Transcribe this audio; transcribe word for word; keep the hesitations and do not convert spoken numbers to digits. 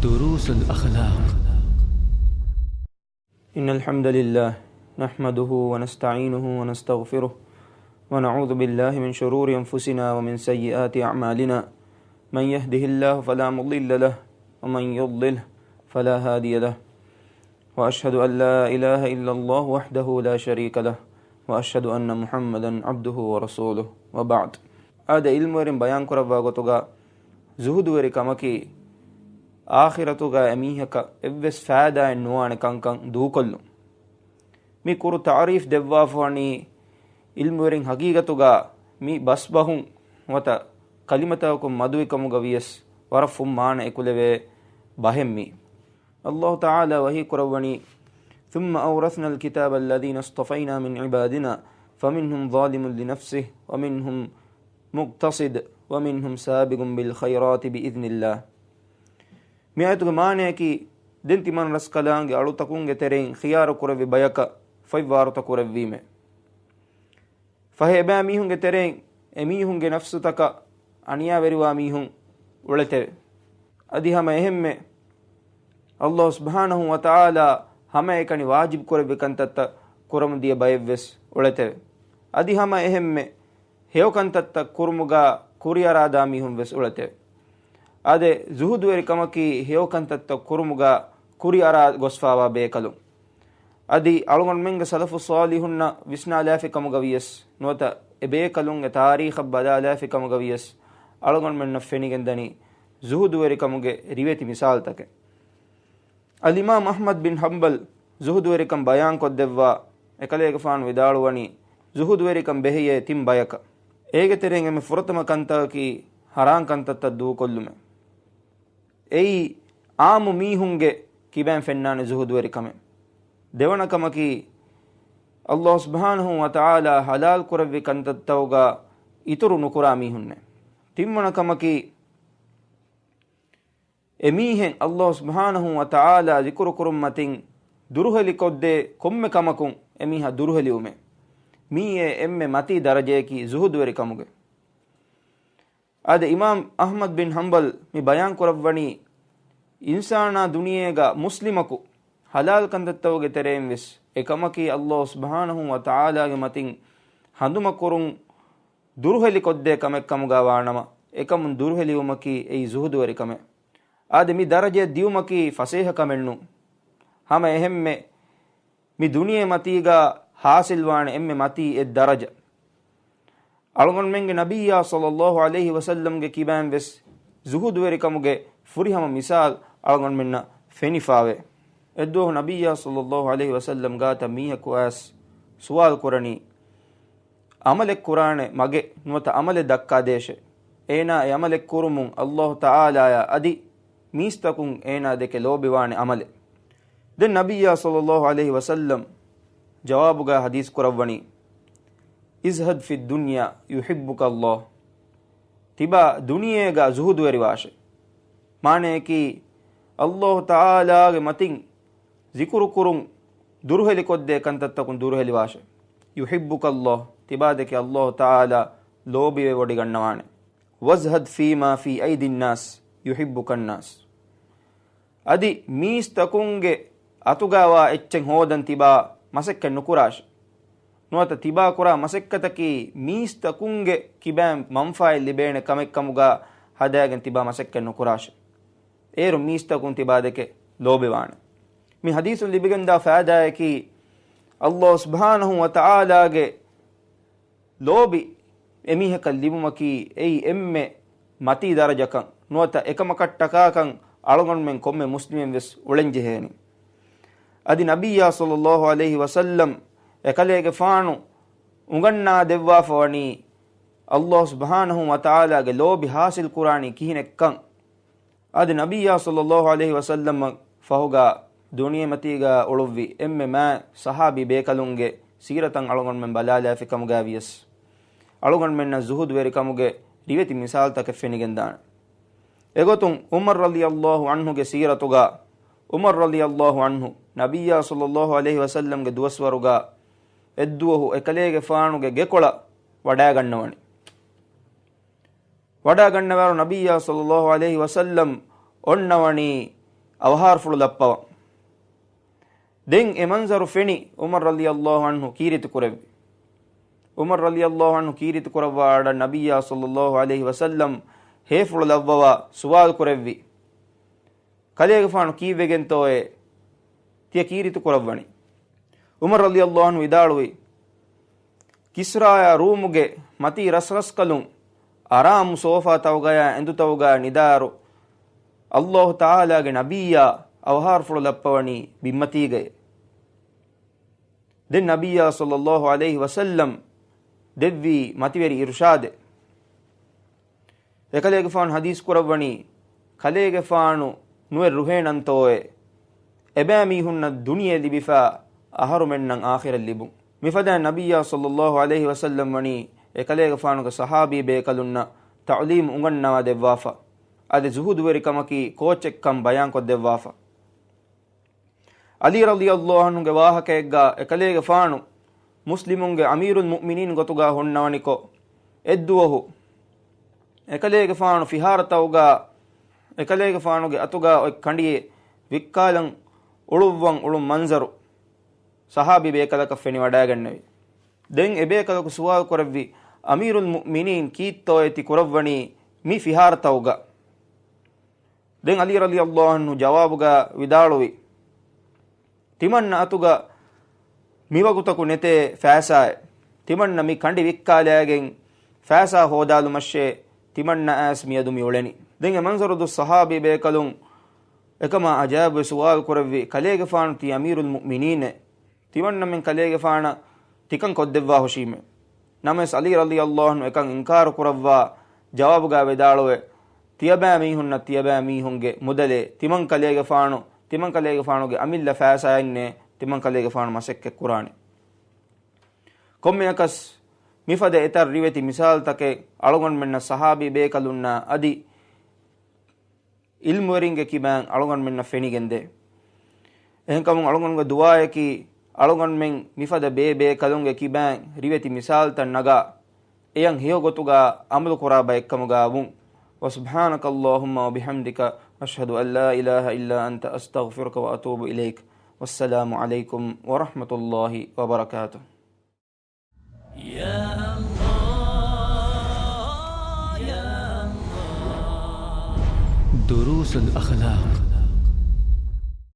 دروس الأخلاق. إن الحمد لله نحمده ونستعينه ونستغفره ونعوذ بالله من شرور أنفسنا ومن سيئات أعمالنا. من يهده الله فلا مضل له ومن يضلل فلا هادي له. وأشهد أن لا إله إلا الله وحده لا شريك له وأشهد أن محمدا عبده ورسوله وبعد. އާދެ، ޢިލްމުވެރިން ބަޔާންކުރައްވާ ގޮތުގަ ޒުހުދުވެރިކަމަކީ އާޚިރަތުގަ އެމީހަކަށް އެއްވެސް ފައިދާއެއް ނުވާނެ ކަންކަން ދޫކޮށްލުން. މި ކުރު ތަޢުރީފް ދެއްވާފަވަނީ ޢިލްމުވެރިން ހަގީގަތުގަ މި ބަސްބަހުން ނުވަތަ ކަލިމަތަކުން މަދުވިކަމުގަ ވިޔަސް ވަރަށް ފުން މާނަ އެކުލެވޭ ބަހެއް މީ. އައްލާހު ތަޢާލާ ވަޙީ ކުރައްވަނީ، ثم أورثنا الكتاب الذين اصطفينا من عبادنا فمنهم ظالم لنفسه ومنهم مقتصد ومنهم سابق بالخيرات بإذن الله. މި އާޔަތުގެ މާނަޔަކީ، ދެން ތިމަން ރަސްކަލާނގެ އަޅުތަކުންގެ ތެރެއިން ޚިޔާރު ކުރެއްވި ބަޔަކަށް ފަތްވާރުތަކުރެއްވީމެ. ފަހެ އެބައިމީހުންގެ ތެރެއިން އެމީހުންގެ ނަފްސުތަކަށް އަނިޔާވެރިވާ މީހުން އުޅެތެވެ. އަދި ހަމަ އެހެންމެ، އައްލާހު ސުބްޙާނަހު ވަތަޢާލާ ހަމައެކަނި ވާޖިބު ކުރެއްވި ކަންތައްތައް ކުރަމުން ދިޔަ ބައެއްވެސް އުޅެތެވެ. އަދި ހަމަ އެހެންމެ، ހެޔޮ ކަންތައްތައް ކުރުމުގަ ކުރިއަރާދާ މީހުން ވެސް އުޅެތެވެ. އާދެ، ޒުހުދުވެރިކަމަކީ ހެޔޮ ކަންތައްތައް ކުރުމުގަ ކުރިއަރާ ގޮސްފާވާ ބޭކަލުން. އަދި އަޅުގަނޑުމެންގެ ސަލަފު ޞާލިޙުންނަށް ވިސްނާލާފި ކަމުގަ ވިޔަސް ނުވަތަ އެ ބޭކަލުންގެ ތާރީޚަށް ބަލާލާފި ކަމުގަ ވިޔަސް އަޅުގަނޑުމެންނަށް ފެނިގެންދަނީ ޒުހުދުވެރިކަމުގެ ރިވެތި މިސާލުތަކެއް. އަލްއިމާމް އަޙްމަދު ބިން ޙަންބަލް ޒުހުދުވެރިކަން ބަޔާންކޮށްދެއްވާ، އެކަލޭގެފާނު ވިދާޅުވަނީ، ޒުހުދުވެރިކަން ބެހެޔޭ ތިން ބަޔަކަށް. އޭގެ ތެރެއިން އެންމެ ފުރަތަމަ ކަންތަކަކީ ޙަރާން ކަންތައްތައް ދޫކޮށްލުމެއް. އެއީ ޢާއްމު މީހުންގެ ކިބައިން ފެންނާނެ ޒުހުދުވެރިކަމެއް. ދެވަނަ ކަމަކީ، އައްލާހު ސުބްޙާނަހު ވަތަޢާލާ ޙަލާލް ކުރެއްވި ކަންތައްތަކުގަ އިތުރު ނުކުރާ މީހުންނެއް. ތިންވަނަ ކަމަކީ، އެމީހެއް އައްލާހު ސުބްޙާނަހު ވަތަޢާލާ ޒިކުރު ކުރުން މަތިން ދުރުހެލިކޮށްދޭ ކޮންމެ ކަމަކުން އެމީހާ ދުރުހެލިވުމެއް. މިއީ އެ އެންމެ މަތީ ދަރަޖަޔަކީ ޒުހުދުވެރިކަމުގެ. އާދެ، އިމާމް އަޙްމަދު ބިން ޙަންބަލް މި ބަޔާން ކުރައްވަނީ، އިންސާނާ ދުނިޔޭގަ މުސްލިމަކު ޙަލާލް ކަންތައްތަކުގެ ތެރެއިން ވެސް އެކަމަކީ އައްލާހު ސުބްޙާނަހު ވަތަޢާލާގެ މަތިން ހަނދުމަކުރުން ދުރުހެލިކޮށްދޭ ކަމެއް ކަމުގަ ވާނަމަ، އެކަމުން ދުރުހެލިވުމަކީ އެއީ ޒުހުދުވެރިކަމެއް. އާދެ، މި ދަރަޖަޔަށް ދިޔުމަކީ ފަސޭހަ ކަމެއް ނޫން. ހަމަ އެހެންމެ، މި ދުނިޔެ މަތީގަ ޙާޞިލްވާނެ އެންމެ މަތީ އެއް ދަރަޖަ. އަޅުގަނޑުމެންގެ ނަބިއްޔާ ޞައްލައްލާހު ޢަލައިހި ވަސައްލަމްގެ ކިބައިން ވެސް ޒުހުދުވެރިކަމުގެ ފުރިހަމަ މިސާލް އަޅުގަނޑުމެންނަށް ފެނިފާވޭ. އެއްދުވަހު ނަބިއްޔާ ޞައްލައްލާހު ޢަލައިހި ވަސައްލަމް ގާތަށް މީހަކު އައިސް ސުވާލު ކުރަނީ، ޢަމަލެއް ކުރާނެ މަގެއް ނުވަތަ ޢަމަލެއް ދައްކާދޭށޭ. އޭނާ އެ ޢަމަލެއް ކުރުމުން އައްލާހު ތަޢާލާޔާ އަދި މީސްތަކުން އޭނާ ދެކެ ލޯބިވާނެ ޢަމަލެއް. ދެން ނަބިއްޔާ ޞައްލައްލާހު ޢަލައިހި ވަސައްލަމް ޖަވާބުގަ ޙަދީޘް ކުރައްވަނީ، ازْهَدْ فِي الدُّنْيَا يُحِبُّكَ اللَّهُ. ތިބާ ދުނިޔޭގަ ޒުހުދުވެރިވާށޭ. މާނަޔަކީ، އައްލާހު ތަޢާލާގެ މަތިން ޒިކުރު ކުރުން ދުރުހެލިކޮށްދޭ ކަންތައްތަކުން ދުރުހެލިވާށޭ. يُحِبُّكَ اللَّهُ، ތިބާ ދެކެ އައްލާހު ތަޢާލާ ލޯބިވެވޮޑިގަންނަވާނެ. وَازْهَدْ فِيمَا فِي أَيْدِي النَّاسِ يُحِبُّكَ النَّاسُ. އަދި މީސްތަކުންގެ އަތުގަވާ އެއްޗެއް ހޯދަން ތިބާ މަސައްކަތް ނުކުރާށޭ. ނުވަތަ ތިބާ ކުރާ މަސައްކަތަކީ މީސްތަކުންގެ ކިބައިން މަންފާއެއް ލިބޭނެ ކަމެއް ކަމުގަ ހަދާގެން ތިބާ މަސައްކަތް ނުކުރާށޭ. އޭރު މީސްތަކުން ތިބާ ދެކެ ލޯބިވާނެ. މި ޙަދީޘުން ލިބިގެންދާ ފައިދާއަކީ، އައްލާހު ސުބްޙާނަހު ވަތަޢާލާގެ ލޯބި އެމީހަކަށް ލިބުމަކީ އެއީ އެންމެ މަތީ ދަރަޖަކަން ނުވަތަ އެކަމަކަށްޓަކާކަން އަޅުގަނޑުމެން ކޮންމެ މުސްލިމެއް ވެސް އުޅެންޖެހޭނެ. އަދި ނަބިއްޔާ ޞައްލައްލާހު ޢަލައިހި ވަސައްލަމް އެކަލޭގެފާނު އުނގަންނާ ދެއްވާފަ ވަނީ، އައްލާހު ސުބްޙާނަހު ވަތަޢާލާގެ ލޯބި ޙާޞިލް ކުރާނީ ކިހިނެއްކަން. އަދި ނަބިއްޔާ ޞައްލައްލާހު ޢަލައިހި ވަސައްލަމަށް ފަހުގަ ދުނިޔެމަތީގަ އުޅުއްވި އެންމެ މާތް ޞަޙާބީ ބޭކަލުންގެ ސީރަތަށް އަޅުގަނޑުމެން ބަލާލާފި ކަމުގަ ވިޔަސް، އަޅުގަނޑުމެންނަށް ޒުހުދުވެރިކަމުގެ ރިވެތި މިސާލުތަކެއް ފެނިގެންދާނެ. އެގޮތުން ޢުމަރު ރަޟިޔައްލާހު ޢަންހުގެ ސީރަތުގަ، ޢުމަރު ރަޟިޔައްލާހު ޢަންހު ނަބިއްޔާ ޞައްލައްލާހު ޢަލައިހި ވަސައްލަމްގެ ދުވަސްވަރުގަ އެއްދުވަހު އެކަލޭގެފާނުގެ ގެކޮޅަށް ވަޑައިގަންނަވަނީ. ވަޑައިގަންނަވާއިރު ނަބިއްޔާ ޞައްލައްލާހު ޢަލައިހި ވަސައްލަމް އޮންނަވަނީ އަވަހާރަފުޅު ލައްޕަވަން. ދެން އެ މަންޒަރު ފެނި ޢުމަރު ރަޟިޔަﷲ ޢަންހު ކީރިތި ކުރެއްވި. ޢުމަރު ރަޟިޔަﷲ ޢަންހު ކީރިތި ކުރައްވާ އަޑަށް ނަބިއްޔާ ޞައްލަﷲ ޢަލައިހި ވަސައްލަމް ހޭފުޅު ލައްވަވާ ސުވާލު ކުރެއްވި. ކަލޭގެފާނު ކީއްވެގެންތޯއޭ ތިޔަ ކީރިތި ކުރައްވަނީ؟ ޢުމަރު ރަޟިޔަﷲ ޢަންހު ވިދާޅުވި، ކިސްރާޔާ ރޫމުގެ މަތީ ރަސްރަސްކަލުން އަރާމު ސޯފާތައުގަޔާ އެނދުތައުގަ ނިދާއިރު، ﷲ ތަޢާލާގެ ނަބިއްޔާ އަވަހާރަފުޅު ލައްޕަވަނީ ބިންމަތީގައޭ. ދެން ނަބިއްޔާ ޞައްލަﷲ ޢަލައިހި ވަސައްލަމް ދެއްވީ މަތިވެރި އިރުޝާދެއް. އެކަލޭގެފާނު ޙަދީޘް ކުރައްވަނީ، ކަލޭގެފާނު ނުވެ ރުހޭނަންތޯއޭ އެބައިމީހުންނަށް ދުނިޔެ ލިބިފަ އަހަރުމެންނަށް އާޚިރަތް ލިބުން. މިފަދައިން ނަބިއްޔާ ޞައްލަﷲ ޢަލައިހި ވަސައްލަމް ވަނީ އެކަލޭގެފާނުގެ ޞަޙާބީ ބޭކަލުންނަށް ތަޢުލީމު އުނގަންނަވާ ދެއްވާފަ. އަދި ޒުހުދުވެރިކަމަކީ ކޯއްޗެއްކަން ބަޔާންކޮށްދެއްވާފަ. ޢަލީ ރަޟިޔަﷲ ޢަންހުގެ ވާހަކައެއްގަ އެކަލޭގެފާނު މުސްލިމުންގެ އަމީރުލް މުއުމިނީން ގޮތުގަ ހުންނަވަނިކޮށް، އެއްދުވަހު އެކަލޭގެފާނު ފިހާރަތައުގަ އެކަލޭގެފާނުގެ އަތުގަ އޮތް ކަނޑިއެއް ވިއްކާލަން އުޅުއްވަން އުޅުން މަންޒަރު ޞަޙާބީ ބޭކަލަކަށް ފެނިވަޑައިގެންނެވި. ދެން އެބޭކަލަކު ސުވާލު ކުރެއްވި، އަމީރުލް މުއުމިނީން ކީއްތޯއޭ ތި ކުރައްވަނީ މި ފިހާރަތައުގަ؟ ދެން ޢަލީ ރަޟިޔަﷲ ޢަންހު ޖަވާބުގަ ވިދާޅުވި، ތިމަންނަ އަތުގަ މިވަގުތަކު ނެތޭ ފައިސާއެއް. ތިމަންނަ މި ކަނޑި ވިއްކާލައިގެން ފައިސާ ހޯދާލުމަށޭ ތިމަންނަ އައިސް މިއަދު މި އުޅެނީ. ދެން އެ މަންޒަރު ދުށް ޞަޙާބީ ބޭކަލުން އެކަމާ އަޖައިބުވެ ސުވާލު ކުރެއްވި، ކަލޭގެފާނު ތީ އަމީރުލް މުއުމިނީނޭ. ތިމަންނަމެން ކަލޭގެފާނަށް ތިކަން ކޮށްދެއްވާ ހުށީމޭ. ނަމަވެސް ޢަލީ ރަޟިޔަﷲ ޢަންހު އެކަން އިންކާރު ކުރައްވާ ޖަވާބުގަ ވިދާޅުވެ، ތިޔަބައިމީހުންނަށް ތިޔަބައިމީހުންގެ މުދަލޭ. ތިމަން ކަލޭގެފާނު، ތިމަން ކަލޭގެފާނުގެ އަމިއްލަ ފައިސާއެއްނޭ ތިމަން ކަލޭގެފާނު މަސައްކަތް ކުރާނެ. ކޮންމެއަކަސް މިފަދަ އެތައް ރިވެތި މިސާލުތަކެއް އަޅުގަނޑުމެންނަށް ޞަޙާބީ ބޭކަލުންނާ އަދި ޢިލްމުވެރިންގެ ކިބައިން އަޅުގަނޑުމެންނަށް ފެނިގެންދޭ. އެހެންކަމުން އަޅުގަނޑުގެ ދުޢާއަކީ، އަޅުގަނޑުމެން މިފަދަ ބޭބޭކަލުންގެ ކިބައިން ރިވެތި މިސާލުތައް ނަގާ، އެޔަށް ހެޔޮ ގޮތުގަ ޢަމަލުކުރާ ބައެއްކަމުގަ ވުން. وسبحانك اللهم وبحمدك، أشهد أن لا إله إلا أنت، أستغفرك وأتوب إليك. والسلام عليكم ورحمة الله وبركاته. يا الله، يا الله. دروس الأخلاق.